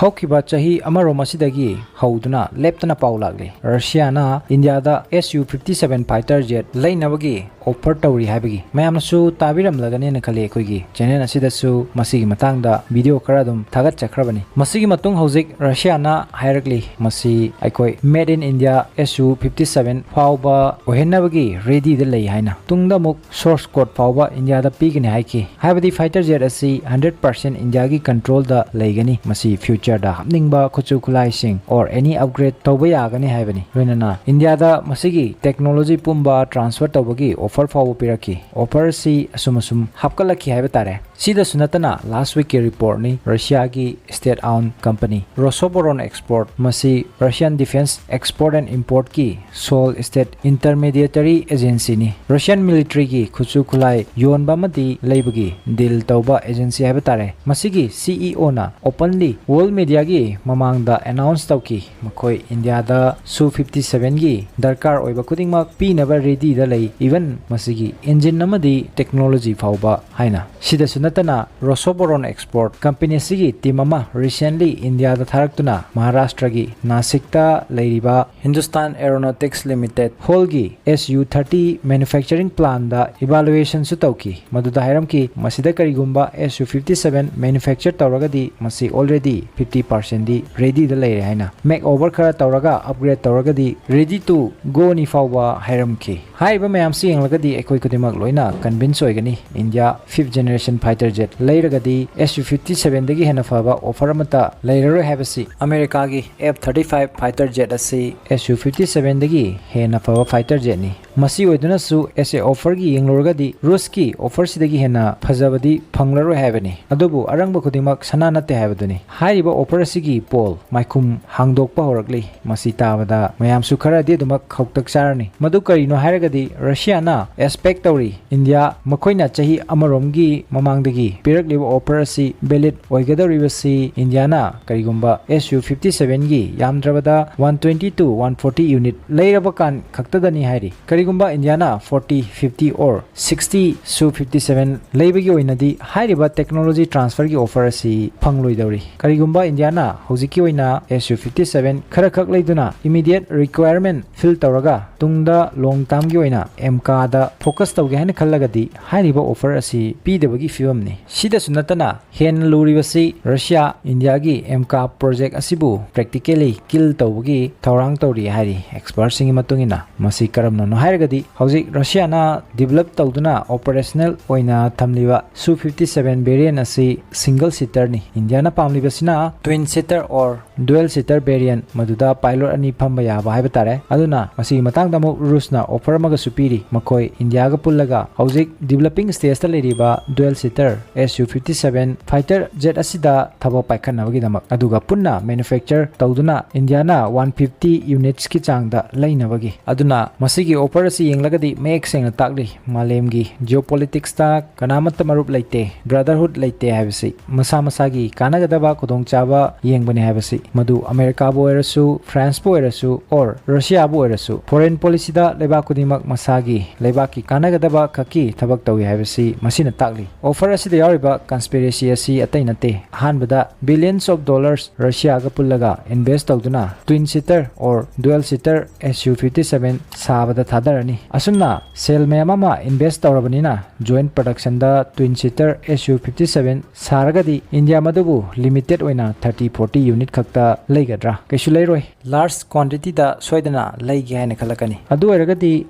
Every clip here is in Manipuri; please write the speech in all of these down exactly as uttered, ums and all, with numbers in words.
ꯍꯧꯈꯤꯕ ꯆꯍꯤ ꯑꯃꯔꯣꯝ ꯑꯁꯤꯗꯒꯤ ꯍꯧꯗꯨꯅ ꯂꯦꯞꯇꯅ ꯄꯥꯎ ꯂꯥꯛꯂꯤ, ꯔꯁꯤꯌꯥꯅ ꯏꯟꯗꯤꯌꯥꯗ S U fifty seven fighter jet ꯂꯩꯅꯕꯒꯤ offer ꯇꯧꯔꯤ ꯍꯥꯏꯕꯒꯤ꯫ ꯃꯌꯥꯝꯅꯁꯨ ꯇꯥꯕꯤꯔꯝꯂꯒꯅꯦꯅ ꯈꯜꯂꯤ꯫ ꯑꯩꯈꯣꯏꯒꯤ channel ꯑꯁꯤꯗꯁꯨ ꯃꯁꯤꯒꯤ ꯃꯇꯥꯡꯗ video ꯈꯔ ꯑꯗꯨꯝ ꯊꯥꯒꯠꯆꯈ꯭ꯔꯕꯅꯤ꯫ ꯃꯁꯤꯒꯤ ꯃꯇꯨꯡ ꯍꯧꯖꯤꯛ ꯔꯁꯤꯌꯥꯅ ꯍꯥꯏꯔꯛꯂꯤ, ꯃꯁꯤ ꯑꯩꯈꯣꯏ Made in India S U fifty seven ꯐꯥꯎꯕ ꯑꯣꯏꯍꯟꯅꯕꯒꯤ readyꯗ ꯂꯩ ꯍꯥꯏꯅ꯫ ꯇꯨꯡꯗ ꯑꯃꯨꯛ source code ꯐꯥꯎꯕ ꯏꯟꯗꯤꯌꯥꯗ ꯄꯤꯒꯅꯤ ꯍꯥꯏꯈꯤ꯫ ꯍꯥꯏꯕꯗꯤ fighter jet ꯑꯁꯤ hundred percent ꯏꯟꯗꯤꯌꯥꯒꯤ controlꯗ ꯂꯩꯒꯅꯤ, ꯃꯁꯤ futureꯗ ꯍꯥꯞꯅꯤꯡꯕ ꯈꯨꯠꯁꯨ ꯈꯨꯠꯂꯥꯏꯁꯤꯡ or any upgrade ꯇꯧꯕ ꯌꯥꯒꯅꯤ ꯍꯥꯏꯕꯅꯤ꯫ ꯂꯣꯏꯅꯅ ꯏꯟꯗꯤꯌꯥꯗ ꯃꯁꯤꯒꯤ technology ꯄꯨꯝꯕ transfer ꯇꯧꯕꯒꯤ offer ꯐꯥꯎꯕ ꯄꯤꯔꯛꯈꯤ꯫ Offer ꯑꯁꯤ ꯑꯁꯨꯝ ꯑꯁꯨꯝ ꯍꯥꯞꯀꯠꯂꯛꯈꯤ ꯍꯥꯏꯕ ꯇꯥꯔꯦ꯫ ꯁꯤꯗꯁꯨ ꯅꯠꯇꯅ last weekꯀꯤ reportꯅꯤ, ꯔꯁꯤꯌꯥꯒꯤ state owned company Rosoboronexport, ꯃꯁꯤ Russian defense export and importꯀꯤ sole state intermediary agencyꯅꯤ꯫ Russian militaryꯒꯤ ꯈꯨꯠꯁꯨ ꯈꯨꯠꯂꯥꯏ ꯌꯣꯟꯕ ꯑꯃꯗꯤ ꯂꯩꯕꯒꯤ deal ꯇꯧꯕ agency ꯍꯥꯏꯕ ꯇꯥꯔꯦ꯫ ꯃꯁꯤꯒꯤ CEOꯅ openly world mediaꯒꯤ ꯃꯃꯥꯡꯗ announce ꯇꯧꯈꯤ, ꯃꯈꯣꯏ ꯏꯟꯗꯤꯌꯥꯗ Su fifty sevenꯒꯤ ꯗꯔꯀꯥꯔ ꯑꯣꯏꯕ ꯈꯨꯗꯤꯡꯃꯛ ꯄꯤꯅꯕ readyꯗ ꯂꯩ, even ꯃꯁꯤꯒꯤ engine ꯑꯃꯗꯤ technology ꯐꯥꯎꯕ ꯍꯥꯏꯅ꯫ ꯁꯤꯗꯁꯨ ꯅꯠꯇꯅ Rosoboronexport company ꯑꯁꯤꯒꯤ team ꯑꯃ recently ꯏꯟꯗꯤꯌꯥꯗ ꯊꯥꯔꯛꯇꯨꯅ ꯃꯍꯥꯔꯥꯁꯇ꯭ꯔꯒꯤ ꯅꯥꯁꯤꯛꯇ ꯂꯩꯔꯤꯕ Hindustan Aeronautics Limited ꯍꯣꯜꯒꯤ S U thirty manufacturing plantꯗ evaluationꯁꯨ ꯇꯧꯈꯤ꯫ ꯃꯗꯨꯗ ꯍꯥꯏꯔꯝꯈꯤ, ꯃꯁꯤꯗ ꯀꯔꯤꯒꯨꯝꯕ S U fifty seven manufacture ꯇꯧꯔꯒꯗꯤ ꯃꯁꯤ already fifty percentꯗꯤ readyꯗ ꯂꯩꯔꯦ ꯍꯥꯏꯅ꯫ Make over ꯈꯔ ꯇꯧꯔꯒ upgrade ꯇꯧꯔꯒꯗꯤ ready to goꯅꯤ ꯐꯥꯎꯕ ꯍꯥꯏꯔꯝꯈꯤ꯫ ꯍꯥꯏꯔꯤꯕ ꯃꯌꯥꯝꯁꯤ ꯌꯦꯡꯂꯒꯗꯤ ꯑꯩꯈꯣꯏ ꯈꯨꯗꯤꯡꯃꯛ ꯂꯣꯏꯅ convince ꯑꯣꯏꯒꯅꯤ꯫ India fifth generation fighter jet ꯂꯩꯔꯒꯗꯤ S U fifty sevenꯗꯒꯤ ꯍꯦꯟꯅ ꯐꯕ offer ꯑꯃꯠꯇ ꯂꯩꯔꯔꯣꯏ ꯍꯥꯏꯕꯁꯤ꯫ ꯑꯃꯦꯔꯤꯀꯥꯒꯤ F thirty five fighter jet ꯑꯁꯤ S U fifty sevenꯗꯒꯤ ꯍꯦꯟꯅ ꯐꯕ fighter jetꯅꯤ꯫ ꯃꯁꯤ ꯑꯣꯏꯗꯨꯅꯁꯨ as a offerꯒꯤ ꯌꯦꯡꯂꯨꯔꯒꯗꯤ ꯔꯨꯁꯀꯤ offerꯁꯤꯗꯒꯤ ꯍꯦꯟꯅ ꯐꯖꯕꯗꯤ ꯐꯪꯂꯔꯣꯏ ꯍꯥꯏꯕꯅꯤ꯫ ꯑꯗꯨꯕꯨ ꯑꯔꯪꯕ ꯈꯨꯗꯤꯡꯃꯛ ꯁꯅꯥ ꯅꯠꯇꯦ ꯍꯥꯏꯕꯗꯨꯅꯤ꯫ ꯍꯥꯏꯔꯤꯕ offer ꯑꯁꯤꯒꯤ poll ꯃꯥꯏꯈꯨꯝ ꯍꯥꯡꯗꯣꯛꯄ ꯍꯧꯔꯛꯂꯤ꯫ ꯃꯁꯤ ꯇꯥꯕꯗ ꯃꯌꯥꯝꯁꯨ ꯈꯔꯗꯤ ꯑꯗꯨꯃꯛ ꯈꯧꯇꯛ ꯆꯥꯔꯅꯤ꯫ ꯃꯗꯨ ꯀꯔꯤꯅꯣ ꯍꯥꯏꯔꯒꯗꯤ ꯔꯁꯤꯌꯥꯅ expect ꯇꯧꯔꯤ, ꯏꯟꯗꯤꯌꯥ ꯃꯈꯣꯏꯅ ꯆꯍꯤ ꯑꯃꯔꯣꯝꯒꯤ ꯃꯃꯥꯡꯗꯒꯤ ꯄꯤꯔꯛꯂꯤꯕ offer ꯑꯁꯤ valid ꯑꯣꯏꯒꯗꯧꯔꯤꯕꯁꯤ ꯏꯟꯗꯤꯌꯥꯅ ꯀꯔꯤꯒꯨꯝꯕ S U fifty sevenꯒꯤ ꯌꯥꯝꯗ꯭ꯔꯕꯗ one twenty to one forty unit ꯂꯩꯔꯕ ꯀꯥꯟ ꯈꯛꯇꯗꯅꯤ ꯍꯥꯏꯔꯤ꯫ ꯀꯔꯤ ꯀꯔꯤꯒꯨꯝꯕ ꯏꯟꯗꯤꯌꯥꯅ forty, fifty or sixty Su fifty seven ꯂꯩꯕꯒꯤ ꯑꯣꯏꯅꯗꯤ ꯍꯥꯏꯔꯤꯕ technology transferꯒꯤ offer ꯑꯁꯤ ꯐꯪꯂꯣꯏꯗꯧꯔꯤ꯫ ꯀꯔꯤꯒꯨꯝꯕ ꯏꯟꯗꯤꯌꯥꯅ ꯍꯧꯖꯤꯛꯀꯤ ꯑꯣꯏꯅ Su fifty seven ꯈꯔꯈꯛ ꯂꯩꯗꯨꯅ immediate requirement fill ꯇꯧꯔꯒ ꯇꯨꯡꯗ long termꯒꯤ ꯑꯣꯏꯅ MCAꯗ focus ꯇꯧꯒꯦ ꯍꯥꯏꯅ ꯈꯜꯂꯒꯗꯤ ꯍꯥꯏꯔꯤꯕ offer ꯑꯁꯤ ꯄꯤꯗꯕꯒꯤ ꯐꯤꯕꯝꯅꯤ꯫ ꯁꯤꯗꯁꯨ ꯅꯠꯇꯅ ꯍꯦꯟꯅ ꯂꯨꯔꯤꯕꯁꯤ ꯔꯁꯤꯌꯥ ꯏꯟꯗꯤꯌꯥꯒꯤ MCA project ꯑꯁꯤꯕꯨ practically kill ꯇꯧꯕꯒꯤ ꯊꯧꯔꯥꯡ ꯇꯧꯔꯤ ꯍꯥꯏꯔꯤ expertꯁꯤꯡꯒꯤ ꯃꯇꯨꯡ ꯏꯟꯅ꯫ ꯃꯁꯤ ꯀꯔꯝꯅꯅꯣ ꯍꯥꯏꯔꯒꯗꯤ ꯍꯧꯖꯤꯛ ꯔꯁꯤꯌꯥꯅ develop ꯇꯧꯗꯨꯅ operational ꯑꯣꯏꯅ ꯊꯝꯂꯤꯕ Su fifty seven variant ꯑꯁꯤ single seaterꯅꯤ꯫ Indian ꯄꯥꯝꯂꯤꯕꯁꯤꯅ twin seater or dual seater variant, ꯃꯗꯨꯗ pilot ꯑꯅꯤ ꯐꯝꯕ ꯌꯥꯕ ꯍꯥꯏꯕ ꯇꯥꯔꯦ꯫ ꯑꯗꯨꯅ ꯃꯁꯤꯒꯤ ꯃꯇꯥꯡꯗ ꯑꯃꯨꯛ ꯔꯨꯁꯅ offer ꯑꯃꯒꯁꯨ ꯄꯤꯔꯤ꯫ ꯃꯈꯣꯏ ꯏꯟꯗꯤꯌꯥꯒ ꯄꯨꯜꯂꯒ ꯍꯧꯖꯤꯛ developing stageꯇ ꯂꯩꯔꯤꯕ dual seater Su fifty seven fighter jet ꯑꯁꯤꯗ ꯊꯕꯛ ꯄꯥꯏꯈꯠꯅꯕꯒꯤꯗꯃꯛ, ꯑꯗꯨꯒ ꯄꯨꯟꯅ manufacture ꯇꯧꯗꯨꯅ ꯏꯟꯗꯤꯌꯥꯅ one fifty unitsꯀꯤ ꯆꯥꯡꯗ ꯂꯩꯅꯕꯒꯤ꯫ ꯑꯗꯨꯅ ꯃꯁꯤꯒꯤ offer ꯑꯁꯤ ꯌꯦꯡꯂꯒꯗꯤ ꯃꯌꯦꯛ ꯁꯦꯡꯅ ꯇꯥꯛꯂꯤ, ꯃꯥꯂꯦꯝꯒꯤ geopoliticsꯇ ꯀꯅꯥꯃꯠꯇ ꯃꯔꯨꯞ ꯂꯩꯇꯦ, brotherhood ꯂꯩꯇꯦ ꯍꯥꯏꯕꯁꯤ꯫ ꯃꯁꯥ ꯃꯁꯥꯒꯤ ꯀꯥꯟꯅꯒꯗꯕ ꯈꯨꯗꯣꯡꯆꯥꯕ ꯌꯦꯡꯕꯅꯤ ꯍꯥꯏꯕꯁꯤ꯫ ꯃꯗꯨ ꯑꯃꯦꯔꯤꯀꯥꯕꯨ ꯑꯣꯏꯔꯁꯨ, ꯐ꯭ꯔꯥꯟꯁꯄꯨ ꯑꯣꯏꯔꯁꯨ, or ꯔꯁꯤꯌꯥꯕꯨ ꯑꯣꯏꯔꯁꯨ, foreign policyꯗ ꯂꯩꯕꯥꯛ ꯈꯨꯗꯤꯡꯃꯛ ꯃꯁꯥꯒꯤ ꯂꯩꯕꯥꯛꯀꯤ ꯀꯥꯟꯅꯒꯗꯕ ꯈꯛꯀꯤ ꯊꯕꯛ ꯇꯧꯏ ꯍꯥꯏꯕꯁꯤ ꯃꯁꯤꯅ ꯇꯥꯛꯂꯤ꯫ Offer ꯑꯁꯤꯗ ꯌꯥꯎꯔꯤꯕ conspiracy ꯑꯁꯤ ꯑꯇꯩ ꯅꯠꯇꯦ꯫ ꯑꯍꯥꯟꯕꯗ, billions of dollars ꯔꯁꯤꯌꯥꯒ ꯄꯨꯜꯂꯒ invest ꯇꯧꯗꯨꯅ twin seater or dual seater Su fifty seven ꯁꯥꯕꯗ ꯊꯥꯗꯔꯅꯤ꯫ ꯑꯁꯨꯝꯅ ꯁꯦꯜ ꯃꯌꯥꯝ ꯑꯃ invest ꯇꯧꯔꯕꯅꯤꯅ, joint productionꯗ twin seater Su fifty seven ꯁꯥꯔꯒꯗꯤ ꯏꯟꯗꯤꯌꯥ ꯃꯗꯨꯕꯨ limited ꯑꯣꯏꯅ thirty forty unit ꯈꯛꯇ ꯂꯩꯒꯗ꯭ꯔꯥ? ꯀꯩꯁꯨ ꯂꯩꯔꯣꯏ꯫ Large quantityꯗ ꯁꯣꯏꯗꯅ ꯂꯩꯒꯦ ꯍꯥꯏꯅ ꯈꯜꯂꯛꯀꯅꯤ꯫ ꯑꯗꯨ ꯑꯣꯏꯔꯒꯗꯤ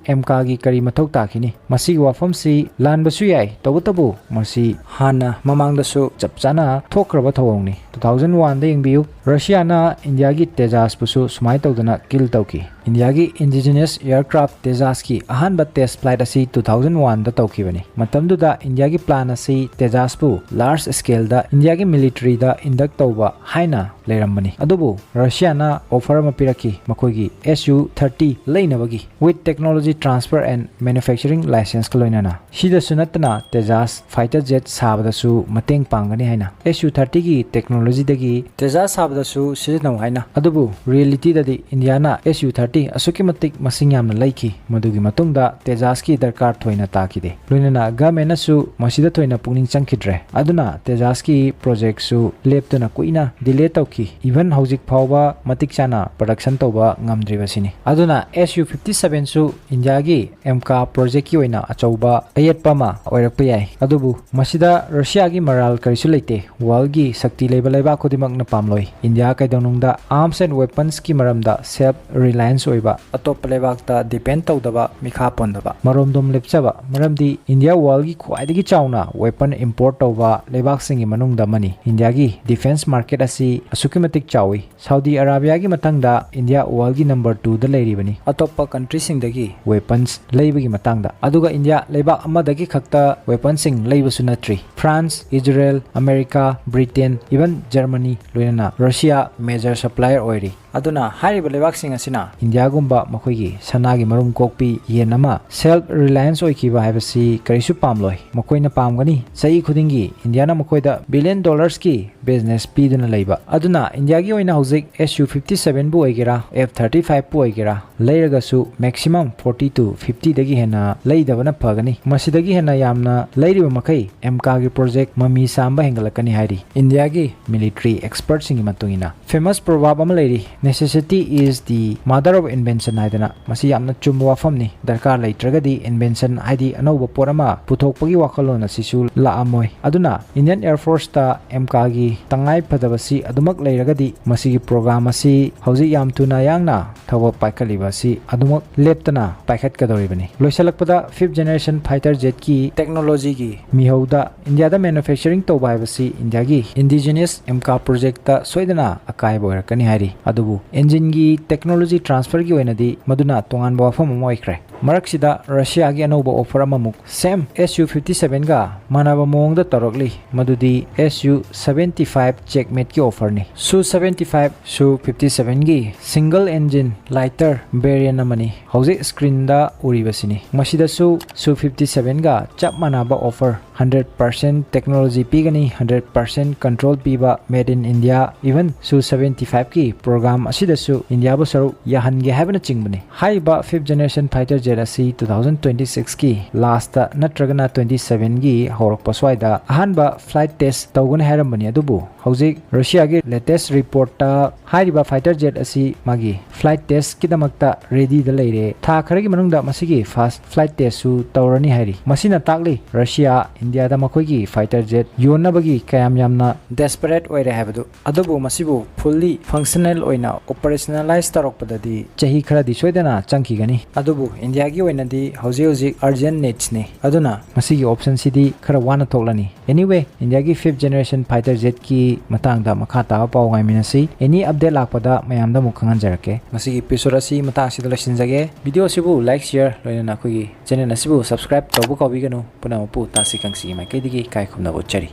MCAꯒꯤ ꯀꯔꯤ ꯃꯊꯧ ꯇꯥꯈꯤꯅꯤ? ꯃꯁꯤꯒꯤ ꯋꯥꯐꯝꯁꯤ ꯂꯥꯟꯕꯁꯨ ꯌꯥꯏ, ꯇꯧꯕꯇꯕꯨ ꯃꯁꯤ ꯍꯥꯟꯅ ꯃꯃꯥꯡꯗꯁꯨ ꯆꯞ ꯆꯥꯅ ꯊꯣꯛꯈ꯭ꯔꯕ ꯊꯧꯑꯣꯡꯅꯤ꯫ Two thousand oneꯗ ꯌꯦꯡꯕꯤꯌꯨ, ꯔꯁꯤꯌꯥꯅ ꯏꯟꯗꯤꯌꯥꯒꯤ Tejasꯄꯨꯁꯨ ꯁꯨꯃꯥꯏꯅ ꯇꯧꯗꯅ kill ꯇꯧꯈꯤ꯫ ꯏꯟꯗꯤꯌꯥꯒꯤ indigenous aircraft Tejasꯀꯤ ꯑꯍꯥꯟꯕ test flight ꯑꯁꯤ two thousand oneꯗ ꯇꯧꯈꯤꯕꯅꯤ꯫ ꯃꯇꯝꯗꯨꯗ ꯏꯟꯗꯤꯌꯥꯒꯤ plan ꯑꯁꯤ Tejasꯄꯨ large scaleꯗ ꯏꯟꯗꯤꯌꯥꯒꯤ militaryꯗ induct ꯇꯧꯕ ꯍꯥꯏꯅ ꯂꯩꯔꯝꯕꯅꯤ꯫ ꯑꯗꯨꯕꯨ ꯔꯁꯤꯌꯥꯅ offer ꯑꯃ ꯄꯤꯔꯛꯈꯤ, ꯃꯈꯣꯏꯒꯤ Su thirty ꯂꯩꯅꯕꯒꯤ, with technology transfer and manufacturing licenseꯀ ꯂꯣꯏꯅꯅ꯫ ꯁꯤꯗꯁꯨ ꯅꯠꯇꯅ Tejas fighter jet ꯁꯥꯕꯗꯁꯨ ꯃꯇꯦꯡ ꯄꯥꯡꯒꯅꯤ ꯍꯥꯏꯅ, Su thirtyꯒꯤ technologyꯗꯒꯤ Tejas ꯁꯥꯕꯗꯁꯨ ꯁꯤꯖꯤꯟꯅꯧ ꯍꯥꯏꯅ꯫ ꯑꯗꯨꯕꯨ realityꯗꯗꯤ ꯏꯟꯗꯤꯌꯥꯅ Su thirty ꯇꯤ ꯑꯁꯨꯛꯀꯤ ꯃꯇꯤꯛ ꯃꯁꯤꯡ ꯌꯥꯝꯅ ꯂꯩꯈꯤ꯫ ꯃꯗꯨꯒꯤ ꯃꯇꯨꯡꯗ ꯇꯦꯖꯥꯁꯀꯤ ꯗꯔꯀꯥꯔ ꯊꯣꯏꯅ ꯇꯥꯈꯤꯗꯦ꯫ ꯂꯣꯏꯅꯅ ꯒꯃꯦꯟꯅꯁꯨ ꯃꯁꯤꯗ ꯊꯣꯏꯅ ꯄꯨꯛꯅꯤꯡ ꯆꯪꯈꯤꯗ꯭ꯔꯦ꯫ ꯑꯗꯨꯅ ꯇꯦꯖꯥꯁꯀꯤ ꯄ꯭ꯔꯣꯖꯦꯛꯁꯨ ꯂꯦꯞꯇꯨꯅ ꯀꯨꯏꯅ ꯗꯤꯂꯦ ꯇꯧꯈꯤ꯫ ꯏꯚꯟ ꯍꯧꯖꯤꯛ ꯐꯥꯎꯕ ꯃꯇꯤꯛ ꯆꯥꯅ ꯄ꯭ꯔꯗꯛꯁꯟ ꯇꯧꯕ ꯉꯝꯗ꯭ꯔꯤꯕꯁꯤꯅꯤ꯫ ꯑꯗꯨꯅ ꯑꯦꯁ ꯌꯨ ꯐꯤꯐꯇꯤ ꯁꯚꯦꯟꯁꯨ ꯏꯟꯗꯤꯌꯥꯒꯤ ꯑꯦꯝꯀꯥ ꯄ꯭ꯔꯣꯖꯦꯛꯀꯤ ꯑꯣꯏꯅ ꯑꯆꯧꯕ ꯑꯌꯦꯠꯄ ꯑꯃ ꯑꯣꯏꯔꯛꯄ ꯌꯥꯏ꯫ ꯑꯗꯨꯕꯨ ꯃꯁꯤꯗ ꯔꯁꯤꯌꯥꯒꯤ ꯃꯔꯥꯜ ꯀꯔꯤꯁꯨ ꯂꯩꯇꯦ꯫ ꯋꯥꯔꯜꯒꯤ ꯁꯛꯇꯤ ꯂꯩꯕ ꯂꯩꯕꯥꯛ ꯈꯨꯗꯤꯡꯃꯛꯅ ꯄꯥꯝꯂꯣꯏ꯫ ꯏꯟꯗꯤꯌꯥ ꯀꯩꯗꯧꯅꯨꯡꯗ ꯑꯥꯔꯝꯁ ꯑꯦꯟ ꯋꯦꯄꯟꯁꯀꯤ ꯃꯔꯝꯗ ꯁꯦꯜꯐ ꯔꯤꯂꯥꯌꯟꯁ ꯑꯣꯏꯕ, ꯑꯇꯣꯞꯄ ꯂꯩꯕꯥꯛꯇ ꯗꯤꯄꯦꯟ ꯇꯧꯗꯕ, ꯃꯤꯈꯥ ꯄꯣꯟꯗꯕ, ꯃꯔꯣꯝꯗꯣꯝ ꯂꯦꯞꯆꯕ꯫ ꯃꯔꯝꯗꯤ ꯏꯟꯗꯤꯌꯥ ꯋꯥꯔꯜꯒꯤ ꯈ꯭ꯋꯥꯏꯗꯒꯤ ꯆꯥꯎꯅ ꯋꯦꯄꯟ ꯏꯝꯄꯣꯔꯠ ꯇꯧꯕ ꯂꯩꯕꯥꯛꯁꯤꯡꯒꯤ ꯃꯅꯨꯡꯗ ꯑꯃꯅꯤ꯫ ꯏꯟꯗꯤꯌꯥꯒꯤ ꯗꯤꯐꯦꯟꯁ ꯃꯥꯔꯀꯦꯠ ꯑꯁꯤ ꯑꯁꯨꯛꯀꯤ ꯃꯇꯤꯛ ꯆꯥꯎꯏ꯫ ꯁꯥꯎꯗꯤ ꯑꯔꯥꯕꯤꯌꯥꯒꯤ ꯃꯊꯪꯗ ꯏꯟꯗꯤꯌꯥ ꯋꯥꯔꯜꯒꯤ ꯅꯝꯕꯔ ꯇꯨꯗ ꯂꯩꯔꯤꯕꯅꯤ, ꯑꯇꯣꯞꯄ ꯀꯟꯇ꯭ꯔꯤꯁꯤꯡꯗꯒꯤ ꯋꯦꯄꯟꯁ ꯂꯩꯕꯒꯤ ꯃꯇꯥꯡꯗ꯫ ꯑꯗꯨꯒ ꯏꯟꯗꯤꯌꯥ ꯂꯩꯕꯥꯛ ꯑꯃꯗꯒꯤ ꯈꯛꯇ ꯋꯦꯄꯟꯁꯤꯡ ꯂꯩꯕꯁꯨ ꯅꯠꯇ꯭ꯔꯤ꯫ France, Israel, America, Britain, even Germany, ꯂꯣꯏꯅꯅ ꯔꯁꯤꯌꯥ ꯃꯦꯖꯔ ꯁꯄ꯭ꯂꯥꯏꯌꯔ ꯑꯣꯏꯔꯤ꯫ ꯑꯗꯨꯅ ꯍꯥꯏꯔꯤꯕ ꯂꯩꯕꯥꯛꯁꯤꯡ ꯑꯁꯤꯅ ꯏꯟꯗꯤꯌꯥꯒꯨꯝꯕ ꯃꯈꯣꯏꯒꯤ ꯁꯅꯥꯒꯤ ꯃꯔꯨꯝ ꯀꯣꯛꯄꯤ ꯌꯦꯟ ꯑꯃ ꯁꯦꯜꯐ ꯔꯤꯂꯥꯌꯟꯁ ꯑꯣꯏꯈꯤꯕ ꯍꯥꯏꯕꯁꯤ ꯀꯔꯤꯁꯨ ꯄꯥꯝꯂꯣꯏ꯫ ꯃꯈꯣꯏꯅ ꯄꯥꯝꯒꯅꯤ ꯆꯍꯤ ꯈꯨꯗꯤꯡꯒꯤ ꯏꯟꯗꯤꯌꯥꯅ ꯃꯈꯣꯏꯗ ꯕꯤꯂꯤꯌꯟ ꯗꯣꯂꯔꯁꯀꯤ ꯕꯤꯖꯤꯅꯦꯁ ꯄꯤꯗꯨꯅ ꯂꯩꯕ꯫ ꯑꯗꯨꯅ ꯏꯟꯗꯤꯌꯥꯒꯤ ꯑꯣꯏꯅ ꯍꯧꯖꯤꯛ ꯑꯦꯁ ꯌꯨ ꯐꯤꯐꯇꯤ ꯁꯚꯦꯟꯕꯨ ꯑꯣꯏꯒꯦꯔꯥ, ꯑꯦꯐ ꯊꯥꯔꯇꯤ ꯐꯥꯏꯚꯄꯨ ꯑꯣꯏꯒꯦꯔꯥ, ꯂꯩꯔꯒꯁꯨ ꯃꯦꯛꯁꯤꯃꯝ ꯐꯣꯔꯇꯤ ꯇꯨ ꯐꯤꯐꯇꯤꯗꯒꯤ ꯍꯦꯟꯅ ꯂꯩꯗꯕꯅ ꯐꯒꯅꯤ꯫ ꯃꯁꯤꯗꯒꯤ ꯍꯦꯟꯅ ꯌꯥꯝꯅ ꯂꯩꯔꯤꯕ ꯃꯈꯩ ꯑꯦꯝꯀꯥꯒꯤ ꯄ꯭ꯔꯣꯖꯦꯛ ꯃꯃꯤ ꯆꯥꯝꯕ ꯍꯦꯟꯒꯠꯂꯛꯀꯅꯤ ꯍꯥꯏꯔꯤ ꯏꯟꯗꯤꯌꯥꯒꯤ ꯃꯤꯂꯤꯇꯔꯤ ꯑꯦꯛꯁꯄꯔꯠꯁꯤꯡꯒꯤ ꯃꯇꯨꯡ ꯏꯟꯅ꯫ ꯐꯦꯃꯁ ꯄ꯭ꯔꯣꯚꯥꯕ ꯑꯃ ꯂꯩꯔꯤ, "Necessity is the mother of invention" ꯍꯥꯏꯗꯅ꯫ ꯃꯁꯤ ꯌꯥꯝꯅ ꯆꯨꯝꯕ ꯋꯥꯐꯝꯅꯤ꯫ ꯗꯔꯀꯥꯔ ꯂꯩꯇ꯭ꯔꯒꯗꯤ ꯏꯟꯚꯦꯟꯁꯟ, ꯍꯥꯏꯗꯤ ꯑꯅꯧꯕ ꯄꯣꯠ ꯑꯃ ꯄꯨꯊꯣꯛꯄꯒꯤ ꯋꯥꯈꯜꯂꯣꯟ ꯑꯁꯤꯁꯨ ꯂꯥꯛꯑꯝꯃꯣꯏ꯫ ꯑꯗꯨꯅ ꯏꯟꯗꯤꯌꯟ ꯑꯦꯌꯔ ꯐꯣꯔꯁꯇ ꯑꯦꯝꯀꯥꯒꯤ ꯇꯉꯥꯏ ꯐꯗꯕꯁꯤ ꯑꯗꯨꯃꯛ ꯂꯩꯔꯒꯗꯤ ꯃꯁꯤꯒꯤ ꯄ꯭ꯔꯣꯒ꯭ꯔꯥꯝ ꯑꯁꯤ ꯍꯧꯖꯤꯛ ꯌꯥꯝ ꯊꯨꯅ ꯌꯥꯡꯅ ꯊꯕꯛ ꯄꯥꯏꯈꯠꯂꯤꯕ ꯑꯁꯤ ꯑꯗꯨꯃꯛ ꯂꯦꯞꯇꯅ ꯄꯥꯏꯈꯠꯀꯗꯧꯔꯤꯕꯅꯤ꯫ ꯂꯣꯏꯁꯤꯜꯂꯛꯄꯗ, ꯐꯤꯐ ꯖꯦꯅꯦꯔꯦꯁꯟ ꯐꯥꯏꯇꯔ ꯖꯦꯠꯀꯤ ꯇꯦꯛꯅꯣꯂꯣꯖꯤꯒꯤ ꯃꯤꯍꯧꯗ ꯏꯟꯗꯤꯌꯥꯗ ꯃꯦꯅꯨꯐꯦꯛꯆꯔꯤꯡ ꯇꯧꯕ ꯍꯥꯏꯕꯁꯤ ꯏꯟꯗꯤꯌꯥꯒꯤ ꯏꯟꯗꯤꯖꯤꯅꯁ ꯑꯦꯝꯀꯥ ꯄ꯭ꯔꯣꯖꯦꯛꯇ ꯁꯣꯏꯗꯅ ꯑꯀꯥꯏꯕ ꯑꯣꯏꯔꯛꯀꯅꯤ ꯍꯥꯏꯔꯤ꯫ ꯑꯗꯨꯕꯨ ꯏꯟꯖꯤꯟꯒꯤ ꯇꯦꯛꯅꯣꯂꯣꯖꯤ ꯇ꯭ꯔꯥꯟꯁꯐꯔꯒꯤ ꯑꯣꯏꯅꯗꯤ ꯃꯗꯨꯅ ꯇꯣꯉꯥꯟꯕ ꯋꯥꯐꯝ ꯑꯃ ꯑꯣꯏꯈ꯭ꯔꯦ꯫ ꯃꯔꯛꯁꯤꯗ ꯔꯁꯤꯌꯥꯒꯤ ꯑꯅꯧꯕ offer ꯑꯃꯃꯨꯛ same S U fifty seven ꯒ ꯃꯥꯟꯅꯕ ꯃꯑꯣꯡꯗ ꯇꯧꯔꯛꯂꯤ, ꯃꯗꯨꯗꯤ S U seventy five Checkmate ꯀꯤ offer ꯅꯤ꯫ Su seventy five Su fifty seven ꯒꯤ single engine lighter variant ꯑꯃꯅꯤ꯫ ꯍꯧꯖꯤꯛ screen ꯗ ꯎꯔꯤꯕꯁꯤꯅꯤ꯫ ꯃꯁꯤꯗꯁꯨ Su fifty seven ꯒ ꯆꯞ ꯃꯥꯟꯅꯕ offer, hundred percent technology ꯄꯤꯒꯅꯤ, hundred percent control ꯄꯤꯕ, made in India, even Su seventy five ꯀꯤ program ꯑꯁꯤꯗꯁꯨ ꯏꯟꯗꯤꯌꯥꯕꯨ ꯁꯔꯨꯛ ꯌꯥꯍꯟꯒꯦ ꯍꯥꯏꯕꯅꯆꯤꯡꯕꯅꯤ꯫ ꯍꯥꯏꯔꯤꯕ fifth generation fighter jet ꯑꯁꯤ two thousand twenty six ꯀꯤ last ꯅꯠꯇ꯭ꯔꯒꯅ twenty seven ꯒꯤ ꯍꯧꯔꯛꯄ ꯁ꯭ꯋꯥꯏꯗ ꯑꯍꯥꯟꯕ flight test ꯇꯧꯒꯅꯤ ꯍꯥꯏꯔꯝꯕꯅꯤ, ꯑꯗꯨꯕꯨ ꯍꯧꯖꯤꯛ ꯔꯁꯤꯌꯥꯒꯤ latest report ꯇ ꯍꯥꯏꯔꯤꯕ fighter jet ꯑꯁꯤ ꯃꯥꯒꯤ flight test ꯀꯤꯗꯃꯛꯇ ready ꯗ ꯂꯩꯔꯦ꯫ ꯊꯥ ꯈꯔꯒꯤ ꯃꯅꯨꯡꯗ ꯃꯁꯤꯒꯤ first flight test ꯁꯨ ꯇꯧꯔꯅꯤ ꯍꯥꯏꯔꯤ꯫ ꯃꯁꯤꯅ ꯇꯥꯛꯂꯤ ꯔꯁꯤꯌꯥ ꯏꯟꯗꯤꯌꯥꯗ ꯃꯈꯣꯏꯒꯤ fighter jet ꯌꯣꯟꯅꯕꯒꯤ ꯀꯌꯥꯝ ꯌꯥꯝꯅ desperate ꯑꯣꯏꯔꯦ ꯍꯥꯏꯕꯗꯨ꯫ ꯑꯗꯨꯕꯨ ꯃꯁꯤꯕꯨ fully functional ꯑꯣꯏꯅ operationalize ꯇꯧꯔꯛꯄꯗꯗꯤ ꯆꯍꯤ ꯈꯔꯗꯤ ꯁꯣꯏꯗꯅ ꯆꯪꯈꯤꯒꯅꯤ꯫ ꯑꯗꯨꯕꯨ ꯏꯟꯗꯤꯌꯥꯒꯤ ꯑꯣꯏꯅꯗꯤ ꯍꯧꯖꯤꯛ ꯍꯧꯖꯤꯛ urgent needs ꯅꯤ꯫ ꯑꯗꯨꯅ ꯃꯁꯤꯒꯤ option ꯁꯤꯗꯤ ꯈꯔ ꯋꯥꯅ ꯊꯣꯛꯂꯅꯤ꯫ Anyway, ꯏꯟꯗꯤꯌꯥꯒꯤ fifth generation fighter jet ꯀꯤ ꯃꯇꯥꯡꯗ ꯃꯈꯥ ꯇꯥꯕ ꯄꯥꯎ ꯉꯥꯏꯃꯤꯟꯅꯁꯤ꯫ Any update ꯂꯥꯛꯄꯗ ꯃꯌꯥꯝꯗ ꯑꯃꯨꯛ ꯈꯪꯍꯟꯖꯔꯛꯀꯦ꯫ ꯉꯁꯤꯒꯤ episode ꯑꯁꯤ ꯃꯇꯥꯡ ꯑꯁꯤꯗ ꯂꯣꯏꯁꯤꯟꯖꯒꯦ꯫ Video ꯑꯁꯤꯕꯨ like, share, ꯂꯣꯏꯅꯅ ꯑꯩꯈꯣꯏꯒꯤ channel ꯑꯁꯤꯕꯨ subscribe ꯇꯧꯕ ꯀꯥꯎꯕꯤꯒꯅꯨ꯫ ꯄꯨꯝꯅꯃꯛꯄꯨ ꯇꯥꯁꯤ ꯈꯪꯁꯤꯒꯤ ꯃꯥꯏꯀꯩꯗꯒꯤ ꯏꯀꯥꯏ ꯈꯨꯝꯅꯕ ꯎꯠꯆꯔꯤ꯫